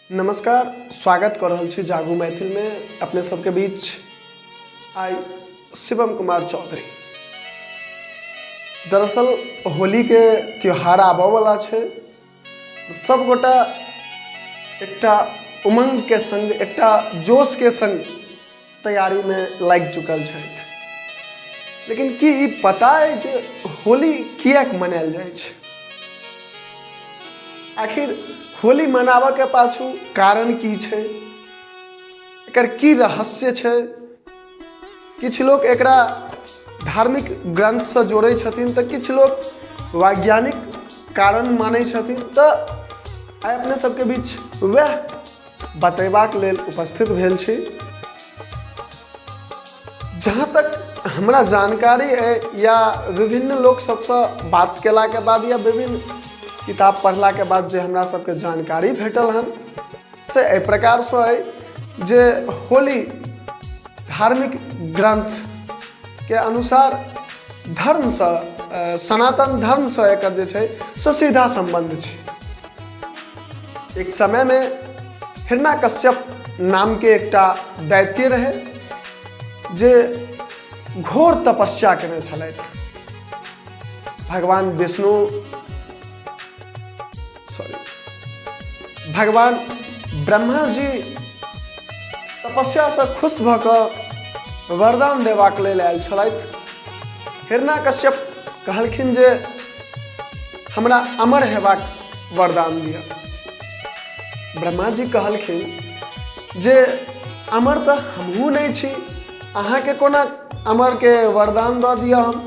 नमस्कार, स्वागत कऽ रहल छी जागू मैथिलमे। अपने सबके बीच आइ शिवम कुमार चौधरी। दरअसल होलीके त्यौहार आबऽवला छै। सबगोटा एकटा उमङ्गके सङ्ग, एकटा जोशके सङ्ग तैयारीमे लागि चुकल छथि। लेकिन की ई पता अइ जे होली किएक मनायल जाइ छै? आखिर होली मनाबऽके पाछू कारण की छै? एकर की रहस्य छै? किछु लोक एकरा धार्मिक ग्रन्थसँ जोड़ै छथिन तऽ किछु लोक वैज्ञानिक कारण मानै छथिन। तऽ आइ अपने सबके बीच वएह बतेबाक लेल उपस्थित भेल छी। जहाँ तक हमरा जानकारी अइ या विभिन्न लोक सबसँ बात केलाके बाद या विभिन्न किताब पढ़लाके बाद जे हमरा सबके जानकारी भेटल हन, से एहि प्रकारसँ अइ जे होली धार्मिक ग्रन्थके अनुसार धर्मसँ, सनातन धर्मसँ एकर जे छै से सीधा सम्बन्ध छै। एक समयमे हिरण्यकश्यप नामके एकटा दैत्य रहै जे घोर तपस्या केने छलथि। भगवान विष्णु, सॉरी, भगवान ब्रह्मा जी तपस्यासँ खुश भऽ कऽ वरदान देबाक लेल आयल छलथि। हिरण्यकश्यप कहलखिन जे हमरा अमर हेबाक वरदान दिअ। ब्रह्मा जी कहलखिन जे अमर तऽ हमहूँ नहि छी, अहाँके कोना अमरके वरदान दऽ दिअ हम?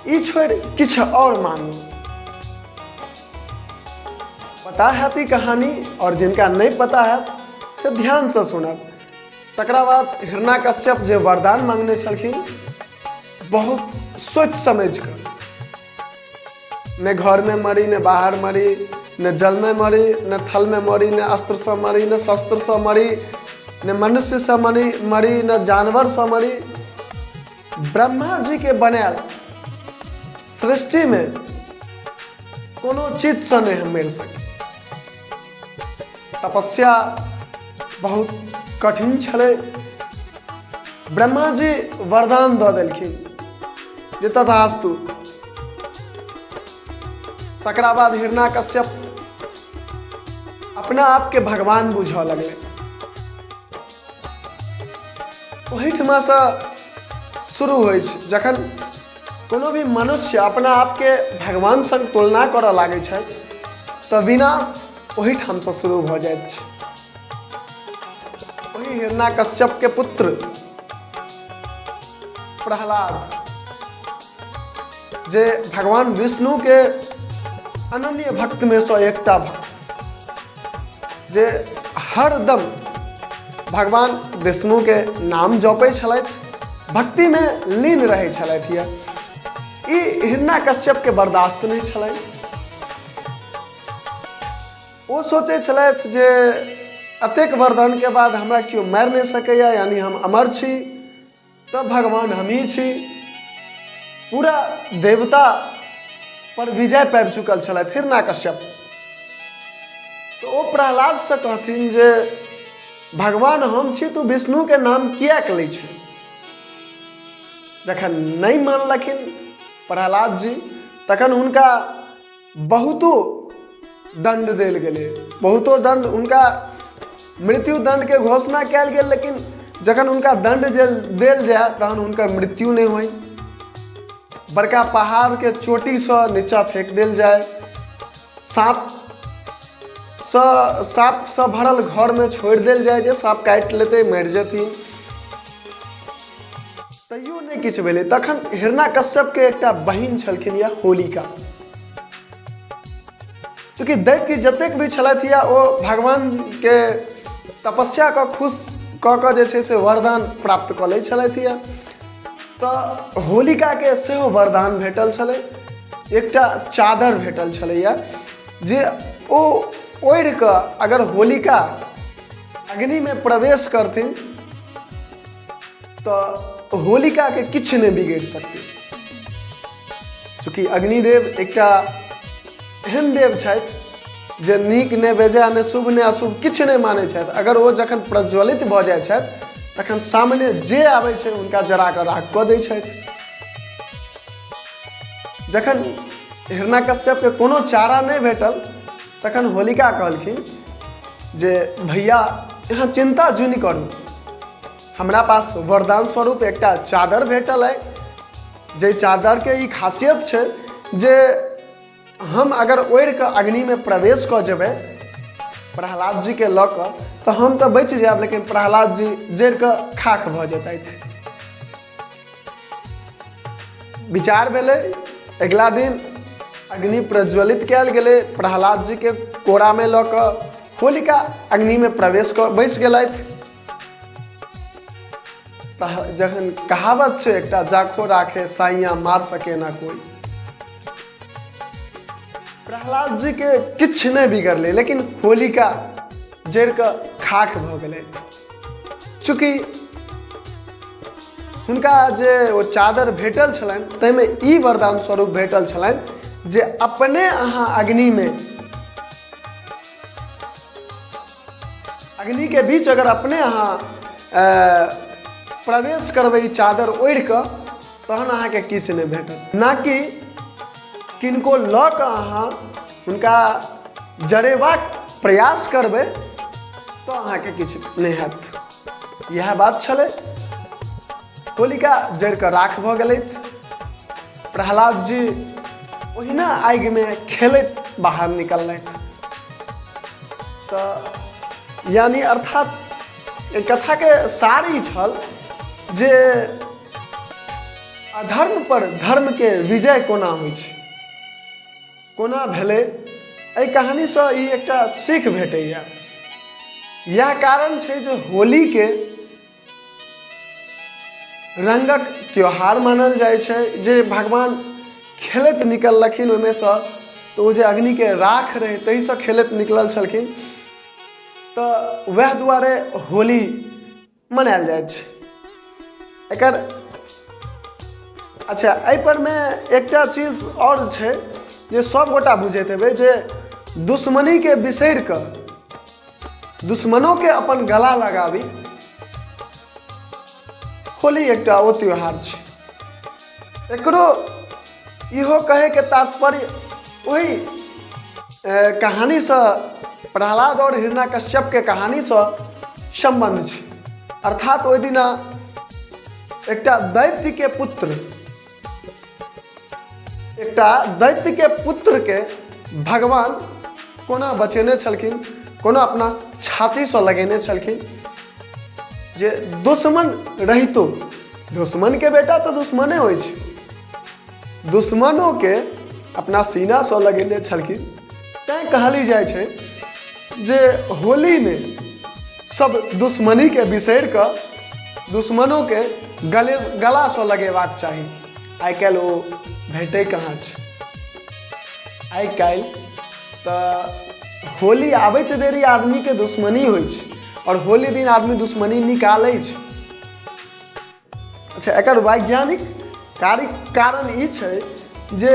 ई छोड़ि किछु आओर मांगू। पता हैत ई कहानी, आओर जिनका नहि पता हैत से ध्यानसँ सुनब। तकरा बाद हिरण्यकश्यप जे वरदान मांगने छलखिन, बहुत सोचि समझि कऽ, ने घरमे मरी, ने बाहर मरी, ने जलमे मरी, ने थलमे मरी, ने अस्त्रसँ मरी, ने शस्त्रसँ मरी, ने मनुष्यसँ मरी मरी, ने जानवरसँ मरी, ब्रह्मा जीके बनायल सृष्टिमे कोनो चीजसँ नहि हम मरि सकी। तपस्या बहुत कठिन छलै। ब्रह्मा जी वरदान दऽ देलखिन जे तथास्तु। तकरा बाद हिरण्यकश्यप अपना आपके भगवान बुझऽ लगलै। ओहिठमासँ शुरू होइ छै, जखन कोनो भी मनुष्य अपना आपके भगवान संग तुलना करऽ लागै छथि तऽ विनाश ओहिठामसँ शुरू भऽ जाइत छै। ओहि हिरण्यकश्यपके पुत्र प्रहलाद, जे भगवान विष्णुके अनन्य भक्तमे सँ एकटा भक्त, जे हरदम भगवान विष्णुके नाम जपै छलथि, भक्तिमे लीन रहै छलथि यऽ, ई हिरण्यकश्यपके बर्दाश्त नहि छलनि। ओ सोचै छलथि जे एतेक वरदानके बाद हमरा केओ मारि नहि सकैए, यानी हम अमर छी, तऽ भगवान हमही छी। पूरा देवता पर विजय पाबि चुकल छलथि हिरण्यकश्यप। तऽ ओ प्रहलादसँ कहथिन जे भगवान हम छी, तू विष्णुके नाम किएक लै छै? जखन नहि मानलखिन प्रहलाद जी, तखन हुनका बहुतो दण्ड देल गेलै, बहुतो दण्ड, हुनका मृत्यु दण्डके घोषणा कयल गेल। लेकिन जखन हुनका दण्ड जे देल जाय तहन हुनकर मृत्यु नहि होइ। बड़का पहाड़के चोटीसँ नीचाँ फेक देल जाय, साँपसँ भरल घरमे छोड़ि देल जाय जे साँप काटि लेतै, मरि जेथिन, तैयो नहि किछु भेलै। तखन हिरण्यकश्यपके एकटा बहिन छलखिन या होलिका। चूँकि दैत्य जतेक भी छलथि या ओ भगवानके तपस्या कऽ खुश कऽ कऽ जे छै से वरदान प्राप्त कऽ लै छलथि या, तऽ होलिकाके सेहो वरदान भेटल छलै। एकटा चादर भेटल छलैया जे ओ ओढ़ि कऽ अगर होलिका अग्निमे प्रवेश करथिन तऽ होलिकाके किछु नहि बिगड़ि सकतै। चूँकि अग्निदेव एकटा एहन देव छथि जे नीक नहि बेजाय नहि शुभ नहि अशुभ किछु नहि मानै छथि। अगर ओ जखन प्रज्वलित भऽ जाइ छथि तखन सामने जे आबै छै हुनका जरा कऽ राख कऽ दै छथि। जखन हिरण्यकश्यपके कोनो चारा नहि भेटल तखन होलिका कहलखिन जे भैया अहाँ चिन्ता जुनि करू, हमरा पास वरदान स्वरूप एकटा चादर भेटल अइ, जाहि चादरके ई खासियत छै जे हम अगर ओढ़िकऽ अग्निमे प्रवेश कऽ जेबै प्रहलाद जीके लऽ कऽ तऽ हम तऽ बचि जायब, लेकिन प्रहलाद जी जरिकऽ खाक भऽ जेतथि। विचार भेलै, अगिला दिन अग्नि प्रज्वलित कयल गेलै, प्रहलाद जीके कोरामे लऽ कऽ होलिका अग्निमे प्रवेश कऽ बैस गेलथि। जखन कहावत छै एकटा, जाखो राखे साइया मार सके ना कोई, प्रहलाद जी के किछु नहि बिगड़लै, लेकिन होलिका जरि कऽ खाक भऽ गेलै। चूँकि हुनका जे ओ चादर भेटल छलनि ताहिमे ई वरदान स्वरूप भेटल छलनि जे अपने अहाँ अग्निमे, अग्निके बीच अगर अपने अहाँ प्रवेश करबै ई चादर ओढ़ि कऽ तहन अहाँके किछु नहि भेटत, ना कि किनको लऽ कऽ अहाँ हुनका जरेबाक प्रयास करबै तऽ अहाँके किछु नहि हैत। इएह बात छलै। होलिका जरि कऽ राख भऽ गेलै, प्रहलाद जी ओहिना आगिमे खेलैत बाहर निकललथि। तऽ यानी अर्थात एहि कथाके सार ई छल जे अधर्म पर धर्मके विजय कोना होइ छै, कोना भेलै। एहि कहानीसँ ई एकटा सीख भेटैए। इएह कारण छै जे होलीके रङ्गक त्यौहार मानल जाइ छै। जे भगवान खेलैत निकललखिन ओहिमेसँ, तऽ ओ जे अग्निके राख रहै ताहिसँ खेलैत निकलल छलखिन, तऽ वएह दुआरे होली मनायल जाइ छै एकर। अच्छा, एहिपर मे एकटा चीज आओर छै जे सभगोटा बुझैत हेबै जे दुश्मनीके बिसरि कऽ दुश्मनोके अपन गला लगाबी, होली एकटा ओ त्यौहार छै। एकरो इहो कहैके तात्पर्य ओहि कहानीसँ, प्रहलाद आओर हिरण्यकश्यपके कहानीसँ सम्बन्ध छै। अर्थात ओहि दिना एकटा दैत्यके पुत्र, एकटा दैत्यके पुत्रके भगवान कोना बचेने छलखिन, कोना अपना छातीसँ लगेने छलखिन, जे दुश्मन रहितो, दुश्मनके बेटा तऽ दुश्मने होइ छै, दुश्मनोके अपना सीनासँ लगेने छलखिन। तैँ कहली जाइ छै जे होलीमे सब दुश्मनीके बिसरि कऽ दुश्मनोके गले गलासँ लगेबाक चाही। आइ काल्हि ओ भेटै कहाँ छै? आइ काल्हि तऽ होली आबैत देरी आदमीके दुश्मनी होइ छै आओर होली दिन आदमी दुश्मनी निकालै छै। अच्छा, एकर वैज्ञानिक कार्य कारण ई छै जे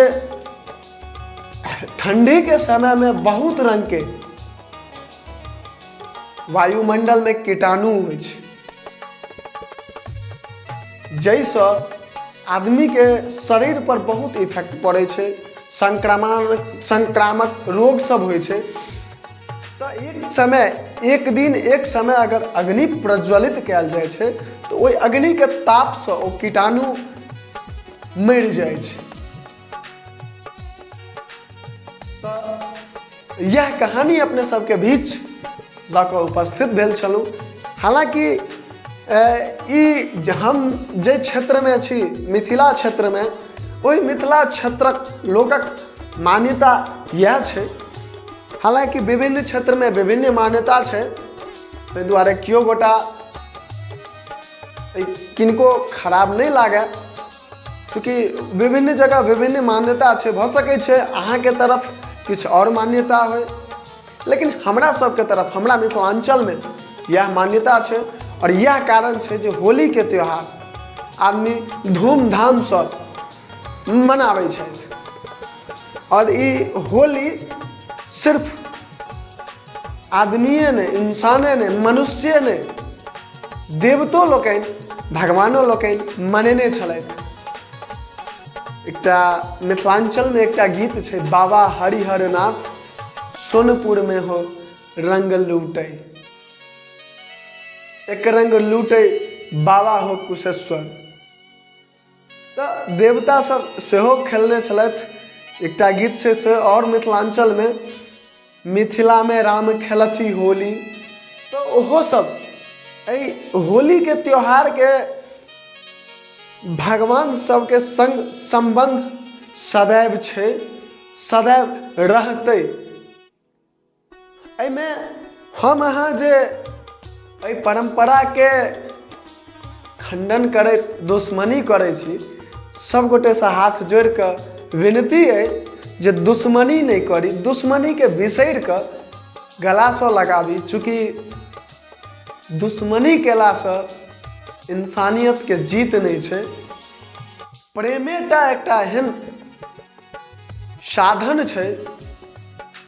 ठण्डीके समयमे बहुत रङ्गके वायुमण्डलमे कीटाणु होइ छै, जाहिसँ आदमीके शरीर पर बहुत इफेक्ट पड़ै छै, संक्रमण संक्रामक रोग सब होइ छै। तऽ एक समय, एक दिन एक समय अगर अग्नि प्रज्वलित कयल जाइ छै तऽ ओहि अग्निके तापसँ ओ कीटाणु मरि जाइ छै। तऽ इएह कहानी अपने सबके बीच लऽ कऽ उपस्थित भेल छलहुँ। हालाँकि ई जे हम जाहि क्षेत्रमे छी, मिथिला क्षेत्रमे, ओहि मिथिला क्षेत्रक लोकक मान्यता इएह छै। हालाँकि विभिन्न क्षेत्रमे विभिन्न मान्यता छै, ताहि दुआरे केओ गोटा किनको खराब नहि लागए, चूँकि विभिन्न जगह विभिन्न मान्यता छै। भऽ सकै छै अहाँके तरफ किछु आओर मान्यता होइ, लेकिन हमरा सबके तरफ, हमरा मिथिलाञ्चलमे इएह मान्यता छै। आओर इएह कारण छै जे होलीके त्यौहार आदमी धूमधामसँ मनाबै छथि। आओर ई होली सिर्फ आदमिए नहि, इंसाने नहि, मनुष्ये नहि, देवतो लोकनि, भगवानो लोकनि मनेने छलथि। एकटा मिथिलाञ्चलमे एकटा गीत छै, बाबा हरिहर नाथ सोनपुरमे हो रंग लूटै, एक रंग लूटै बाबा हो कुशेश्वर। तऽ देवता सब सेहो खेलने छलथि। एकटा गीत छै से आओर मिथिलाञ्चलमे, मिथिलामे राम खेलथि होली। तऽ ओहो सब एहि होलीके त्यौहारके भगवान सबके सङ्ग सम्बन्ध सदैव छै, सदैव रहतै। एहिमे हम अहाँ जे एहि परम्पराके खण्डन करैत दुश्मनी करै छी, सब गोटेसँ हाथ जोड़ि कऽ विनती अइ जे दुश्मनी नहि करी, दुश्मनीके बिसरि कऽ गलासँ लगाबी। चूँकि दुश्मनी केलासँ इंसानियतके जीत नहि छै। प्रेमेटा एकटा एहन साधन छै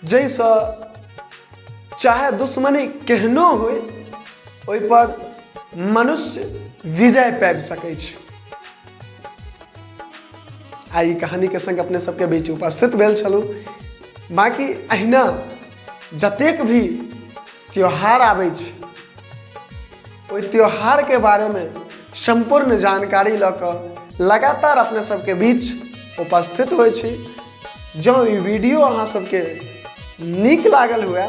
जाहिसँ चाहे दुश्मनी केहनो होइ, ओहिपर मनुष्य विजय पाबि सकै छै। आ ई कहानीके सङ्ग अपने सबके बीच उपस्थित भेल छलहुँ। बाँकी अहिना जतेक भी त्यौहार आबै छै, ओहि त्यौहारके बारेमे सम्पूर्ण जानकारी लऽ कऽ लगातार अपने सबके बीच उपस्थित होइ छी। जँ ई वीडियो अहाँ सबके नीक लागल हुए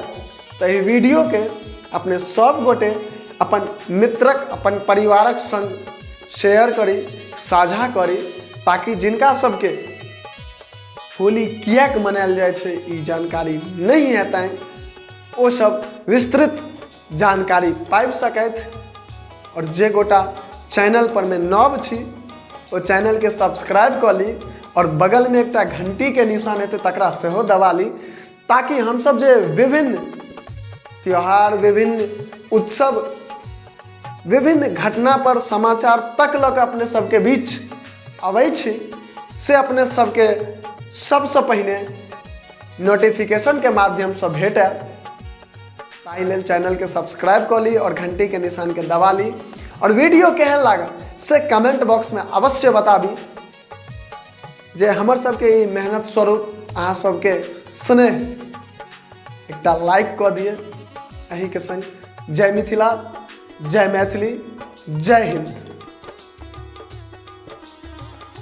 तऽ एहि वीडियोके अपने सब गोटे अपन मित्रक, अपन परिवारक सङ्ग शेयर करी, साझा करी, ताकि जिनका सबके होली किएक मनायल जाइ छै ई जानकारी नहि हेतनि, ओ सब विस्तृत जानकारी पाबि सकथि। आओर जे गोटा चैनल पर मे नव छी, ओ चैनलके सब्सक्राइब कऽ ली आओर बगलमे एकटा घंटीके निशान हेतै, तकरा सेहो दबा ली, ताकि हमसब जे विभिन्न त्यौहार, विभिन्न उत्सव, विभिन्न घटना पर समाचार तक लऽ कऽ अपने सबके बीच अबै छी, से अपने सबके सबसँ पहिने नोटिफिकेशनके माध्यमसँ भेटय। ताहि लेल चैनलके सब्सक्राइब कऽ ली आओर घंटीके निशानके दबा ली। आओर वीडियो केहन लागल से कमेंट बॉक्समे अवश्य बताबी, जे हमर सबके ई मेहनत स्वरूप अहाँ सबके स्नेह एकटा लाइक कऽ दिअ। एहिके संग जय मिथिला, जय मैथिली, जय हिंद।